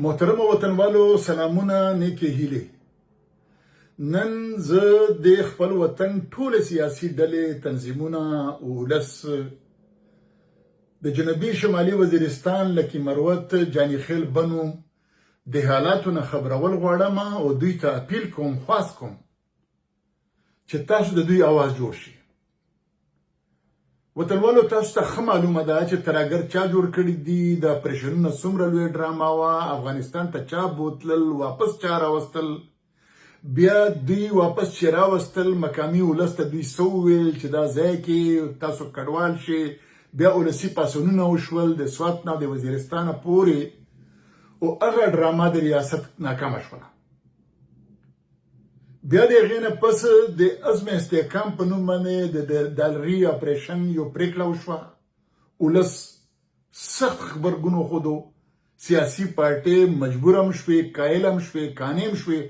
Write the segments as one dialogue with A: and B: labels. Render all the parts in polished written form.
A: محترمو وطنوالو سلامونه نیکې هیلې. نن زه د خپل وطن ټول سیاسي ډلې، تنظیمونه، ولس د جنوبي شمالي وزیرستان لکي مروت جاني خیل بنو د حالاتو نه خبرول غواړم او دوی ته اپیل کوم، خواست کوم چې تاسو د دوی اواز جوړ شي. وطنوالو تاسو ته ښه معلومه ده چې ترهګر چا جوړ کړي دي، د اپریشنونه څومره لوی ډرامه وه، افغانستان ته چا بوتلل، واپس چا راوستل، بیا دوی واپس چې راوستل مقامي ولس ته دوی څه وویل چې دا ځای کې تاسو کډوال شئ، بیا ولسي پاڅونونه وشول د سوات نه د وزیرستانه پورې، او هغه ډرامه د ریاست ناکامه شوله. بیا د هغې نه پس د عزم استحکام په نوم باندې د ډالري اپریشن یو پریکړه وشوه، ولس سخت غبرګون وښودو، سیاسي پارټۍ مجبور هم شوې، قایل هم شوې، قانع هم شوې،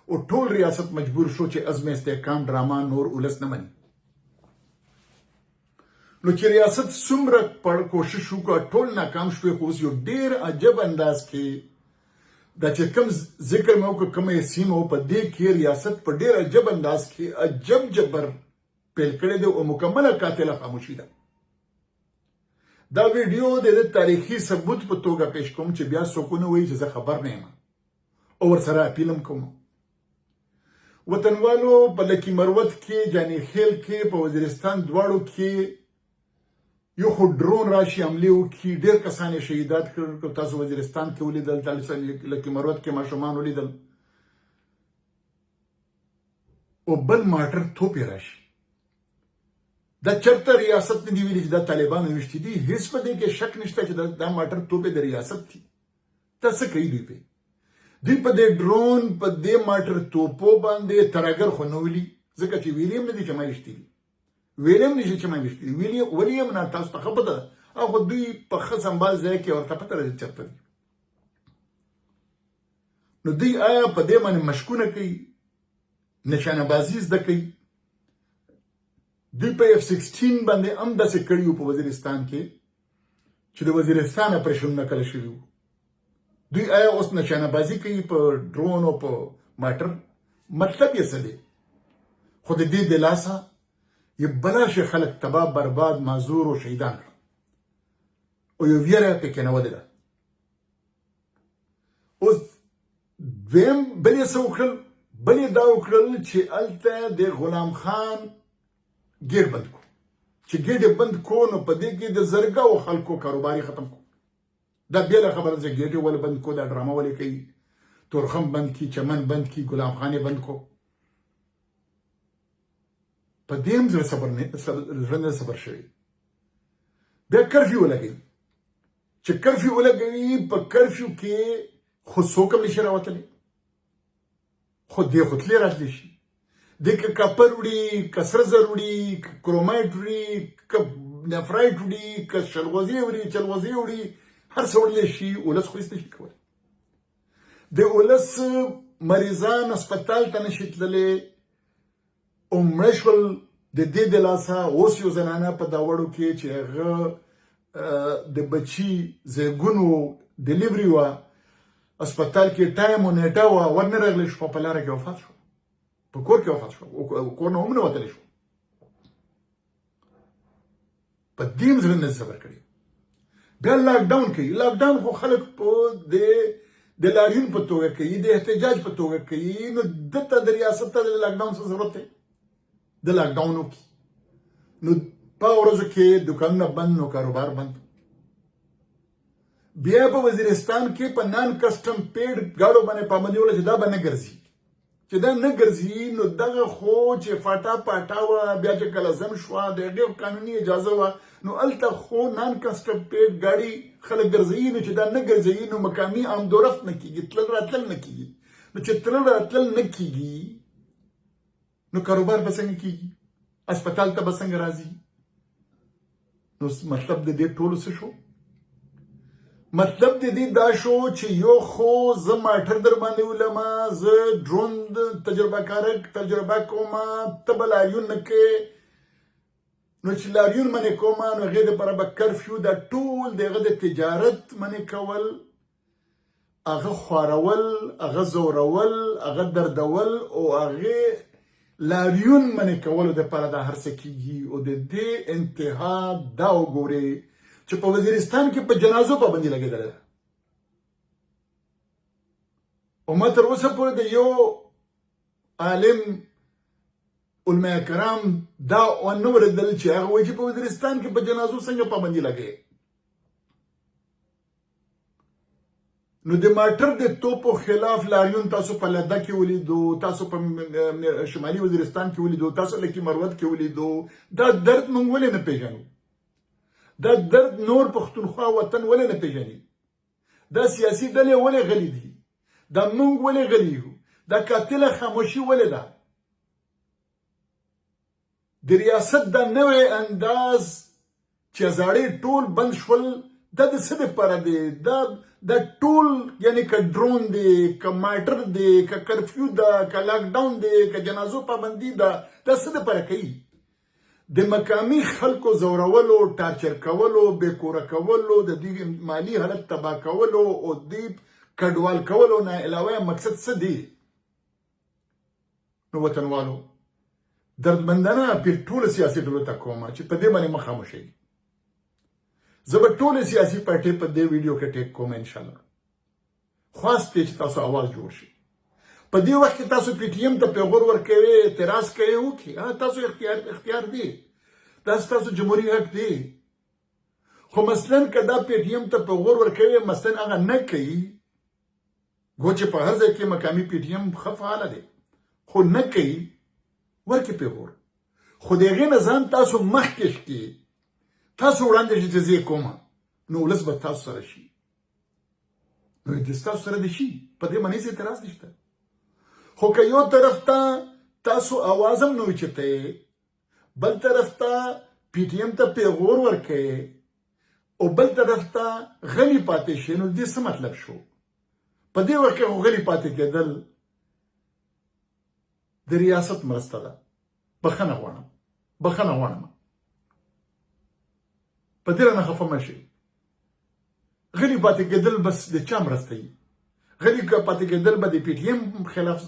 A: او ټول ریاست مجبور شو چې عزم استحکام ډرامه نور ولس نه مني. نو چې ریاست څومره پړ کوشش وکړ ټول ناکام شوې. خو اوس یو ډیر عجب انداز کې دا چې کوم ذکر مې وکړ کومه یې سیمه په دې کې ریاست په ډیر عجب انداز کې عجب جبر پیل کړی دی او مکمله قاتله خاموشي ده. دا ویډیو د تاریخي ثبوت په توګه پیش کوم چې بیا څوک ونه وایي چې زه خبر نه یم، او ورسره اپیل هم کوم. وطنوالو په لکي مروت کې، جاني خیل کې، په وزیرستان دواړو کې یو خو ډرون راشي حملې وکړي، ډېر کسان یې شهیدات کړل. که تاسو وزیرستان کې ولیدل، تاسو لکي مروت کې ماشومان ولیدل، او بل ماټر توپې راشي. دا چرته ریاست نه دی ویلي چې دا طالبانو ویشتي دي، هیڅ په دې کې شک نشته چې دا ماټر توپې د ریاست دي. دا څه کوي دوی؟ په دوی په دې ډرون په دې ماټر توپو باندې ترهګر خو نه ولي، ځکه چې ویلي هم نه دي چې ما ویشتي دي، ویلي هم نشي چې ما ویشتي دي، ویلي ولي هم نه، تاسو ته ښه پته ده. او خو دوی په ښه سمبال ځای کې ورته پته ده چې چېرته دي. نو دوی آیا په دې باندې مشکونه کوي، نشانه بازي زده کوي؟ دوی په اف 16 باندې هم داسې کړي وو په وزیرستان کې چې د وزیرستان اپریشنونه کله شوي وو. دوی آیا اوس نشانه بازي کوي په ډرون او په ماټر؟ مطلب یې څه دی؟ خو د دې دلاسه یې بلا شي خلک تباه، برباد، معذور او شهیدان کړل، او یو ویره یې پرې کېنولې ده. اوس دویم بل یې څه وکړل؟ بل یې دا وکړل چې هلته د غلام خان ګېټ بند کو. چې ګېټ یې بند کو نو په دې کې د زرګاو خلکو کاروبار یې ختم کو. دا بېله خبره ده چې ګېټ یې ولې بند کو، دا ډرامه ولې کوي، تورخم بند کی، چمن بند کی، ګلام خان یې بند کو. په دې هم زړه صبر نه زړه نه صبر شوی. بیا کرفیو ولګوي، چې کرفیو ولګوي په کرفیو کې خو څوک هم نشي راوتلی، خو دې خو تلې راتلی شي. دې که کاپر وړي، که سره زر وړي، که کرومایټ وړي، که نفرایټ وړي، که شلغوزې وړي، چلغوزې وړي، هر څه وړلی شي، ولس خو هېڅ نشي کولی. د ولس مریضان هسپتال ته نشي تللی او مړه شول د دې د لاسه. اوس یو زنانه په داوړو کې چې هغه د بچي زیږون و، ډیلیوري وه، هسپتال کې ټایم او نیټه وه، ورنه راغلی شو، په لاره کې وفات شو، په کور کې وفات شو، کور نه هم نه وتلی شو. په دې هم زړه نه صبر کړی. بیا لاک ډاون کوي. لاک ډاون خو خلک په د د لاریون په توګه کوي، د احتجاج په توګه کوي، نو دته د ریاست ته د لاک ډاون څه ضرورت دی؟ د لاک ډاون وکړي نو په ورځو کې دکانونه بند، نو کاروبار بند. بیا په وزیرستان کې په نان کسټم پیډ ګاډو باندې پابندي وله چې دا به نه ګرځي. چې دا نه ګرځي نو دغه خو چې فاټا پاټا وه، بیا چې کله ضم شوه د هغې قانوني اجازه وه، نو هلته خو نان کسټم پیډ ګاډي خلک ګرځوي، نو چې دا نه ګرځوي نو مقامي آمدورفت نه کېږي، تلل راتلل نه کېږي. نو چې تلل راتلل نه کېږي نو کاروبار به څنګه کېږي؟ هسپتال ته به څنګه راځي؟ نو مطلب د دې ټولو څه شو؟ مطلب د دې دا شو چې یو خو زه ماټر در باندې ولم، زه ډرون تجربه کارک تجربه کوم، ته به لاریون نه کوې، نو چې لاریون منې کوم نو هغې دپاره به کرفیو، دا ټول د هغه د تجارت منې کول. هغه خورول، هغه زورول، هغه دردول او هغه لاریون منې کولو دپاره دا هر څه کېږي. او د دې انتها دا وګورئ چې په وزیرستان کې په جنازو پابندي لګېدلې ده. او ما تر اوسه پورې د یو عالم علماء کرام دا ونه ورېدل چې هغه وایي چې په وزیرستان کې په جنازو څنګه پابندي لګوي. نو د ماټر د توپو خلاف لاریون تاسو په لده کې ولیدو، تاسو په شمالي وزیرستان کې ولیدو، تاسو لکي مروت کې ولیدو. دا درد مونږ ولې نه پیژنو؟ دا درد نور پښتونخوا وطن ولې نه پیژني؟ دا سیاسي ډلې ولې غلي دي؟ دا مونږ ولې غلي یو؟ دا قاتله خاموشي ولې ده؟ د ریاست دا نوی انداز چې زاړې ټول بند شول، دا د څه دپاره دی؟ دا ټول یعنی که ډرون دی، که ماټر دی، که کرفیو ده، که لاک ډاون دی، که جنازو پابندي ده، دا څه دپاره کوي؟ د مقامي خلکو ځورولو، ټارچر کولو، بې کوره کولو، د دوی مالي حالت تباه کولو او دوی کډوال کولو نه علاوه مقصد څه دی؟ نو وطنوالو، دردمندانه اپیل ټولو سیاسي ډلو ته کوم چې په دې باندې مه خاموشئ. زه به ټولې سیاسي پارټۍ په دې ویډیو کې ټیک کوم ان شاء الله. خواست دی چې تاسو اواز جوړ شي. په دې وخت کې تاسو پی ټی ایم ته پیغور ورکوي، اعتراض کوي، وکړي، تاسو اختیار دی، دا ستاسو جمهوري حق دی. خو مثلا که دا پی ټی ایم ته پیغور ورکوي، مثلا هغه نه کوي، ګو چې په هر ځای کې مقامي پی ټی ایم ښه فعاله دی، خو نه کوي، ورکې پیغور، خو د هغې نه ځان تاسو مخکې شکې، تاسو وړاندې شئ چې زه یې کوم، نو ولس به تاسو سره شي. نو د ستاسو سره دې شي، په دې باندې هېڅ اعتراض نشته. خو که یو طرف ته تاسو اواز هم نه اوچتوئ، بل طرف ته پی ټی ایم ته پیغور ورکوئ او بل طرف ته غلي پاتې شئ، نو د دې څه مطلب شو؟ په دې وخت کې خو غلي پاتې کېدل د ریاست مرسته ده. بخښنه غواړم، بخښنه غواړم، په دې رانه خفه مه شئ. غلي پاتې کېدل بس د چا مرسته وي؟ غلي پاتې کېدل به د پي ټي ایم خلاف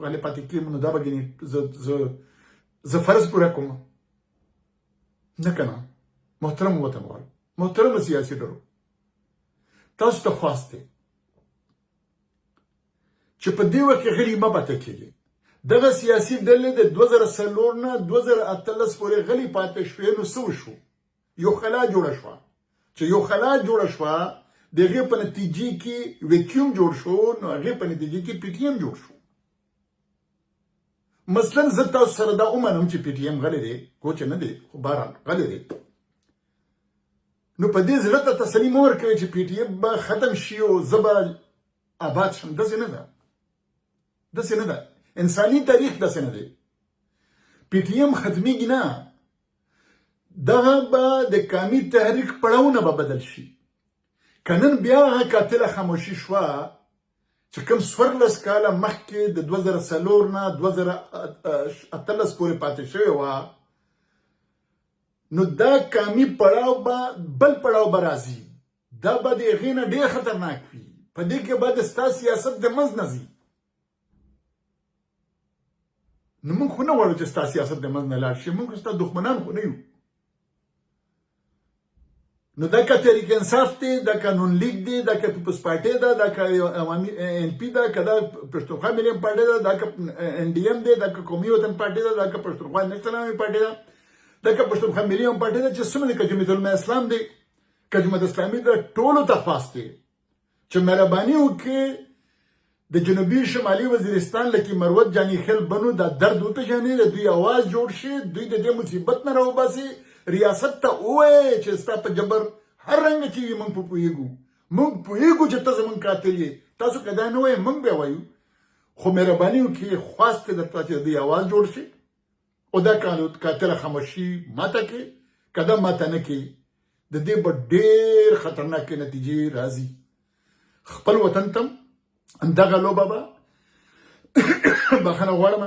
A: غلي پاتې کېم، نو دا به ګنې زه فرض پوره کوم؟ نه که نه. محترم وطنوال، محترم سیاسي ډلو، تاسو ته خواست دی چې په دې وخت کې غلي مه پاتې کېږئ. دغه سیاسي ډلې د 2004 نه 2018 پورې غلي پاتې شوې، نو څه وشو؟ یو خلا جوړه شوه. چې یو خلا جوړه شوه، د هغې په نتیجې کې ویکیوم جوړ شو، نو هغې په نتیجې کې پي ټي ایم جوړ شو. مثلا زه تاسو سره دا ومنم چې پي ټي ایم غلی دی، کوچ نه دی، خو بهرحال غلی دی، نو په دې زړه ته تسلي مه ورکوئ چې پي ټي ایم به ختم شي او زه به آباد شم. داسې نه ده، داسې نه ده. انساني تاریخ داسې نه دی. پي ټي ایم ختمېږي نه، دغه به د قامي تحریک پړاوونه به بدل شي. که نن بیا هغه قاتله خاموشي شوه چې کوم 14 کاله مخکې د 2004 نه 2018 پورې پاتې شوې وه، نو دا قامي پړاو به بل پړاو به راځي، دا به د هغې نه ډېر خطرناک وي. په دې کې به د ستا سیاست د منځ نه ځي. نو موږ خو نه غواړو چې ستا سیاست د منځ نه لاړ شي، موږ خو ستا دښمنان خو نه یو. نو دا که تحریک انصاف دی، دا که نون لیګ دی، دا که پیپلز پارټي ده، دا که عوامي ان پي ده، که دا پښتونخوا ملي پارټي ده، دا که ان ډي ایم دی، دا که قومي وطن پارټي ده، دا که پښتونخوا نېشنل عوامي پارټي ده، دا که پښتونخوا ملي عوامي پارټي ده، چې څومره که جمعیت علماء اسلام دی، که جماعت اسلامي ده، ټولو ته خواست دی چې مهرباني وکړي د جنوبي شمالي وزیرستان لکه مروت جاني خیل بنو دا درد وپېژني، د دوی اواز جوړ شي، دوی د دې مصیبت نه راوباسي، ریاست ته ووایي چې ستا په جبر هر رنګ چې وي موږ په پوهېږو، موږ پوهېږو چې ته زموږ قاتل یې. تاسو که دا نه وایئ موږ به وایو، خو مهرباني وکړي، خواست دی درته چې د دوی اواز جوړ شي او دا قاتله خاموشي ماته کړي. که دا ماته نه کړي، د دې به ډېر خطرناکې نتیجې راځي خپل وطن ته. دغه لوبه به، بخښنه غواړم،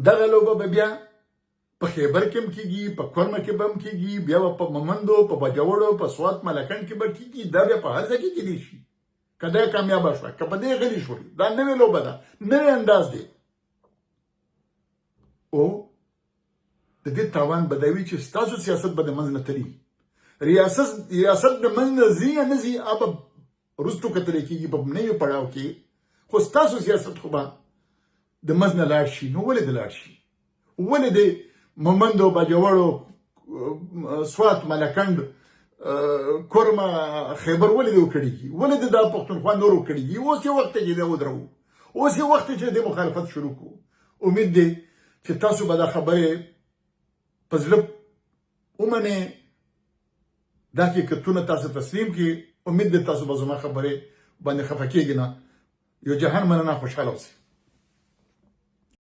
A: دغه لوبه به بیا په خیبر کې هم کېږي، په کورمه کې به هم کېږي، بیا به په ممندو، په باجوړو، په سوات ملکنډ کې به کېږي، دا بیا په هر ځای کې کېدی شي. که دا کامیابه شوه، که په دې غلي شول، دا نوې لوبه ده، نوی انداز دی. او د دې تاوان به دا وي چې ستاسو سیاست به د منځ نه تلي، ریاست د منځ نه ځي یا نه ځي هغه وروسته کتل کېږي په نوي پړاو کې، خو ستاسو سیاست خو به د منځ نه لاړ شي. نو ولې د لاړ شي؟ ولې د مومندو، باجوړو، سوات، ملکنډ، کورمه، خیبر ولې دې وکړېږي؟ ولې د دا پښتونخوا نور وکړېږي؟ اوس یې وخت دی چې دا ودروو، اوس یې وخت دی چې د مخالفت شروع کړو. امید دی چې تاسو به دا خبرې په زړه ومنئ، دا حقیقتونه تاسو تسلیم کړئ. امید دی تاسو به زما خبرې باندې خفه کېږئ نه. یو جهان مننه، خوشحاله اوسئ.